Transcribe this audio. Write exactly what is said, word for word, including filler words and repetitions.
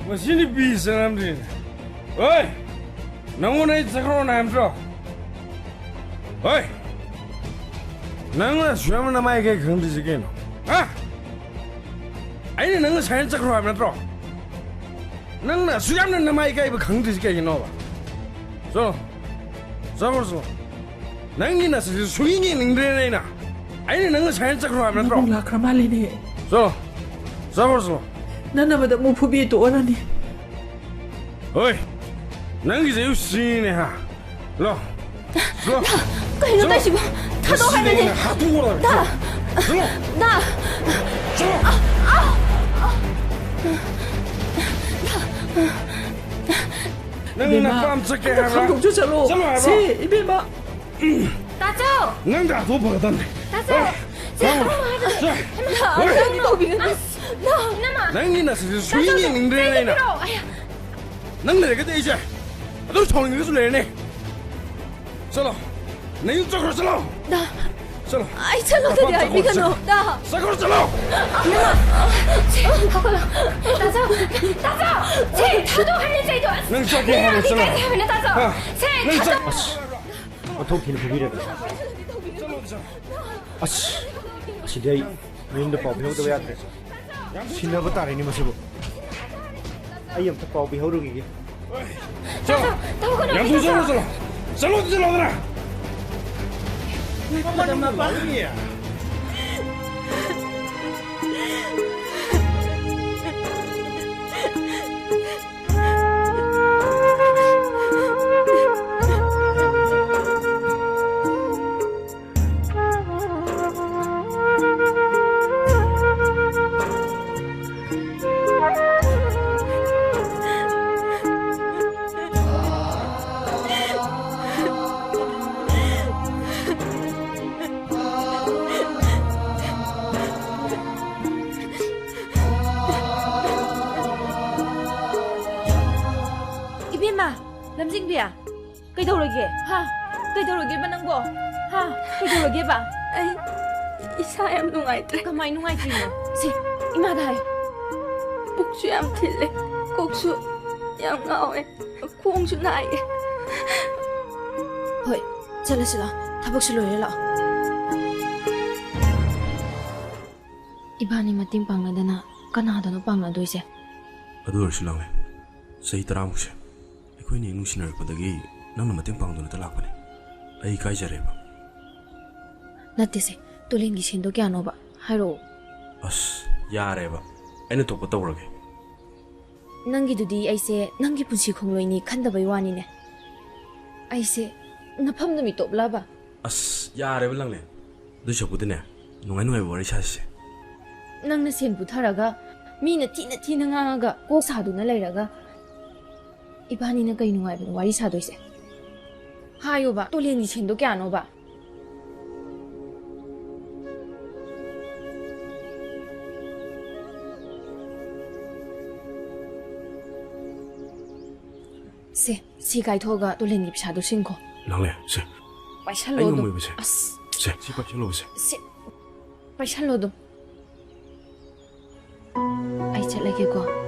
ꯃꯁꯤ ꯅꯨꯄꯤ ꯆꯪꯉꯝꯗ꯭ꯔꯤꯅꯦ꯫ ꯍꯣꯏ! ꯅꯪꯉꯣꯟꯗ ꯑꯩ ꯆꯠꯈ꯭ꯔꯣꯅ ꯍꯥꯏꯕ ꯅꯠꯇ꯭ꯔꯣ? ꯍꯣꯏ! ꯅꯪꯅ ꯑꯁꯨꯛ ꯌꯥꯝꯅ ꯅꯃꯥꯏ ꯏꯀꯥꯏ ꯈꯪꯗ꯭ꯔꯤꯁꯤ ꯀꯩꯅꯣ? ꯍꯥ? ꯑꯩꯅ ꯅꯪ ꯉꯁꯥꯏꯅ ꯆꯠꯈ꯭ꯔꯣ ꯍꯥꯏꯕ ꯅꯠꯇ꯭ꯔꯣ? ꯅꯪꯅ ꯑꯁꯨꯛ ꯌꯥꯝꯅ ꯅꯃꯥꯏ ꯏꯀꯥꯏꯕ ꯈꯪꯗ꯭ꯔꯤꯁꯤ ꯀꯩꯒꯤꯅꯣꯕ? ꯆꯠꯂꯣ꯫ ꯆꯠꯈ꯭ꯔꯣ, ꯆꯠꯂꯣ꯫ ꯅꯪꯒꯤ ꯅꯁꯛꯁꯤ ꯁꯨꯡꯌꯦꯡ ꯌꯦꯡꯅꯤꯡꯗ꯭ꯔꯦꯅꯦ ꯑꯩꯅ꯫ ꯑꯩꯅ ꯅꯪ ꯉꯁꯥꯏꯅ ꯆꯠꯈ꯭ꯔꯣ ꯍꯥꯏꯕ ꯅꯠꯇ꯭ꯔꯣ? ꯃꯕꯨꯡ ꯂꯥꯛꯈ꯭ꯔ ꯃꯥꯜꯂꯦꯅꯦ꯫ ꯆꯠꯂꯣ꯫ ꯆꯠꯈ꯭ꯔꯣ, ꯆꯠꯂꯣ꯫ ꯅꯪꯅꯕꯗ ꯑꯃꯨꯛ ꯐꯨꯕꯤ ꯇꯣꯛꯑꯔꯅꯤ꯫ ꯍꯣꯏ꯫ ꯅꯪꯒꯤꯁꯦ ꯑꯩ ꯎꯁꯤꯅꯦ ꯍꯥ꯫ ꯂꯣ꯫ ꯂꯣ꯫ ꯀꯩꯅꯣ ꯆꯠꯂꯣ꯫ ꯇꯧꯏꯁꯤꯕꯣ? ꯊꯥꯗꯣꯛꯑꯣ ꯎꯁꯤꯅꯦ ꯍꯥꯏꯕꯅꯦ꯫ ꯑꯩꯅ ꯍꯥꯠꯇꯣꯛꯑꯣ ꯗꯥ! ꯍꯥꯏꯕꯅꯦ꯫ ꯆꯠꯂꯣ꯫ ꯗꯥ! ꯆꯠꯂꯣ꯫ ꯅꯪ ꯏꯕꯦꯝꯃ, ꯅꯄꯥꯝ ꯆꯠꯀꯦ ꯑꯝꯇ ꯍꯥꯏꯕ꯭ꯔꯥ? ꯈꯥꯝꯗꯣꯛꯆ ꯆꯠꯂꯣ꯫ ꯆꯠꯂꯣ ꯍꯥꯏꯕ꯭ꯔꯥ? ꯁꯦ, ꯏꯕꯦꯝꯃ꯫ ꯇꯥꯆꯧ! ꯅꯪ ꯗꯥ ꯊꯣꯛ ꯐꯒꯗꯕꯅꯦ꯫ ꯇꯥꯆꯧ! ꯍꯣꯏ꯫ ꯁꯦ, ꯍꯣꯏ꯫ ꯀꯩꯅꯣ ꯍꯥꯏꯔꯣ꯫ ꯁꯦ꯫ ꯏꯃꯥ, ꯍꯣꯏ꯫ ꯀꯩꯅꯣ? ꯑꯁ, ꯏꯃꯥ! ꯅꯪꯒꯤ ꯅꯁꯛꯁꯦ ꯁꯨꯡꯌꯦꯡ ꯇꯥꯆꯧ, ꯌꯦꯡꯅꯤꯡꯗ꯭ꯔꯦꯅꯦ ꯆꯩ ꯑꯩꯅ꯫ ꯄꯤꯔꯛꯑꯣ꯫ ꯑꯌꯥ꯫ ꯅꯪ ꯂꯩꯔꯒꯗꯤ ꯑꯩꯁꯦ ꯑꯗꯨꯝ ꯁꯥꯎꯅꯤꯡꯉꯒꯁꯨ ꯂꯩꯔꯅꯤ꯫ ꯆꯠꯂꯣ꯫ ꯅꯌꯨꯝ ꯆꯠꯈ꯭ꯔꯣ, ꯆꯠꯂꯣ꯫ ꯗꯥ꯫ ꯆꯠꯂꯣ꯫ ꯑꯩ ꯆꯠꯂꯣ, ꯅꯄꯥꯝ ꯗꯥꯗꯤ, ꯆꯠꯈ꯭ꯔꯣ, ꯍꯥꯏꯕꯤꯒꯅꯨ꯫ ꯆꯠꯂꯣ꯫ ꯗꯥ꯫ ꯆꯠꯈ꯭ꯔꯣ, ꯆꯠꯂꯣ꯫ ꯁꯦ, ꯍꯧꯒꯠꯂꯣ꯫ ꯇꯥꯆꯧ, ꯇꯥꯆꯧ! ꯁꯦ, ꯊꯥꯗꯣꯛꯑꯣ ꯍꯥꯏꯕꯅꯦ ꯆꯩꯗꯣ꯫ ꯑꯁ, ꯅꯪ ꯆꯠꯀꯦ ꯍꯥꯏꯔꯣ, ꯏꯀꯥꯏꯖꯩ ꯆꯠꯂꯣ꯫ ꯍꯥꯏꯕꯅꯦ, ꯇꯥꯆꯧ꯫ ꯍꯥ? ꯁꯦ, ꯅꯪ ꯆꯠ- ꯊꯥꯗꯣꯛ- ꯑꯁ꯫ ꯑꯣꯟꯊꯣꯛ ꯊꯤꯅ ꯐꯨꯕꯤꯔꯒꯦ꯫ ꯑꯁ, ꯑꯁꯤꯗꯤ ꯑꯩ ꯃꯌꯨꯝꯗ ꯄꯥꯎ ꯄꯤꯍꯧꯗꯕ ꯌꯥꯗ꯭ꯔꯦ꯫ ꯁꯤꯟꯅꯕ ꯇꯥꯔꯦꯅꯦ ꯃꯁꯤꯕꯨ꯫ ꯑꯩ ꯑꯝꯇ ꯄꯥꯎ ꯄꯤꯍꯧꯔꯨꯈꯤꯒꯦ꯫ ꯆꯠꯂꯣ! ꯌꯥꯝ ꯊꯨꯅ ꯆꯠꯂꯣ, ꯆꯠꯂꯣ! ꯆꯠꯂꯣ, ꯆꯠꯂꯣꯗꯅ! ꯏꯕꯦꯝꯃ, ꯂꯝꯖꯤꯡꯕꯤ, ꯀꯩꯗꯧꯔꯒꯦ? ꯍꯥ? ꯀꯩꯗꯧꯔꯒꯦꯕ ꯅꯪꯕꯣ? ꯍꯥ? ꯀꯩꯗꯧꯔꯒꯦꯕ? ꯑꯩ ꯏꯁꯥ ꯌꯥꯝ ꯅꯨꯡꯉꯥꯏꯇ꯭ꯔꯦ꯫ ꯀꯃꯥꯏ ꯅꯨꯡꯉꯥꯏꯇ꯭ꯔꯤꯅꯣ? ꯁꯤ, ꯏꯃꯥꯗ ꯍꯥꯏꯌꯨ꯫ ꯄꯨꯛꯁꯨ ꯌꯥꯝ ꯊꯤꯜꯂꯦ, ꯀꯣꯛꯁꯨ ꯌꯥꯝ ꯉꯥꯎꯋꯦ, ꯈꯣꯡꯁꯨ ꯅꯥꯏꯌꯦ꯫ ꯍꯣꯏ, ꯆꯠꯂꯁꯤ ꯂꯥꯛꯑꯣ, ꯊꯕꯛꯁꯨ ꯂꯣꯏꯔꯦ, ꯂꯥꯛꯑꯣ꯫ ꯏꯕꯥꯅꯤ ꯃꯇꯦꯡ ꯄꯥꯡꯅꯗꯅ ꯀꯅꯥꯗꯅꯣ ꯄꯥꯡꯅꯗꯣꯏꯁꯦ? ꯑꯗꯨ ꯑꯣꯏꯔꯁꯨ ꯂꯥꯡꯂꯦ, ꯆꯍꯤ ꯇꯔꯥꯃꯨꯛꯁꯦ ꯑꯩꯈꯣꯏꯅꯤ ꯅꯨꯡꯁꯤꯅꯔꯛꯄꯗꯒꯤ ꯅꯪꯅ ꯃꯇꯦꯡ ꯄꯥꯡꯗꯨꯅꯇ ꯂꯥꯛꯄꯅꯦ꯫ ꯑꯩ ꯏꯀꯥꯏꯖꯔꯦꯕ꯫ ꯅꯠꯇꯦꯁꯦ, ꯇꯣꯂꯦꯟꯒꯤ ꯁꯦꯟꯗꯣ ꯀꯌꯥꯅꯣꯕ? ꯍꯥꯏꯔꯛꯑꯣ꯫ ꯑꯁ, ꯌꯥꯔꯦꯕ, ꯑꯩꯅ ꯊꯣꯛꯄ ꯇꯧꯔꯒꯦ꯫ ꯅꯪꯒꯤꯗꯨꯗꯤ ꯑꯩꯁꯦ ꯅꯪꯒꯤ ꯄꯨꯟꯁꯤ ꯈꯣꯡꯂꯣꯏꯅꯤ ꯈꯟꯗꯕꯩ ꯋꯥꯅꯤꯅꯦ꯫ ꯑꯩꯁꯦ ꯅꯐꯝꯗ ꯃꯤꯇꯣꯞꯂꯕ? ꯑꯁ, ꯌꯥꯔꯦꯕ ꯂꯥꯡꯂꯦ꯫ ꯑꯗꯨꯏ ꯁꯔꯨꯛꯄꯨꯗꯤꯅꯦ, ꯅꯨꯡꯉꯥꯏ ꯅꯨꯡꯉꯥꯏꯕ ꯋꯥꯔꯤ ꯁꯥꯁꯤꯁꯦ꯫ ꯅꯪꯅ ꯁꯦꯟ ꯄꯨꯊꯔꯒ, ꯃꯤꯅ ꯊꯤꯅ ꯊꯤꯅ ꯉꯥꯡꯉꯒ ꯀꯣꯛ ꯁꯥꯗꯨꯅ ꯂꯩꯔꯒ, ꯏꯕꯥꯅꯤꯅ ꯀꯩ ꯅꯨꯡꯉꯥꯏꯕꯅꯣ ꯋꯥꯔꯤ ꯁꯥꯗꯣꯏꯁꯦ? ꯍꯥꯏꯌꯣꯕ, ꯇꯣꯂꯦꯟꯒꯤ ꯁꯦꯟꯗꯣ ꯀꯌꯥꯅꯣꯕ? ꯁꯦ, ꯁꯤ ꯀꯥꯏꯊꯣꯛꯑꯒ ꯇꯣꯂꯦꯟꯒꯤ ꯄꯩꯁꯥꯗꯣ ꯁꯤꯡꯈꯣ꯫ ꯂꯥꯡꯂꯦ, ꯁꯦ꯫ ꯄꯥꯏꯁꯜꯂꯣ ꯑꯩ ꯑꯗꯨꯝ꯫ ꯉꯝꯃꯣꯏꯕ, ꯁꯦ꯫ ꯑꯁ꯫ ꯁꯦ, ꯁꯤ ꯄꯥꯏꯁꯜꯂꯣꯕ, ꯁꯦ꯫ ꯁꯦ, ꯄꯥꯏꯁꯜꯂꯣ ꯑꯗꯨꯝ꯫ ꯑꯩ ꯆꯠꯂꯒꯦꯀꯣ꯫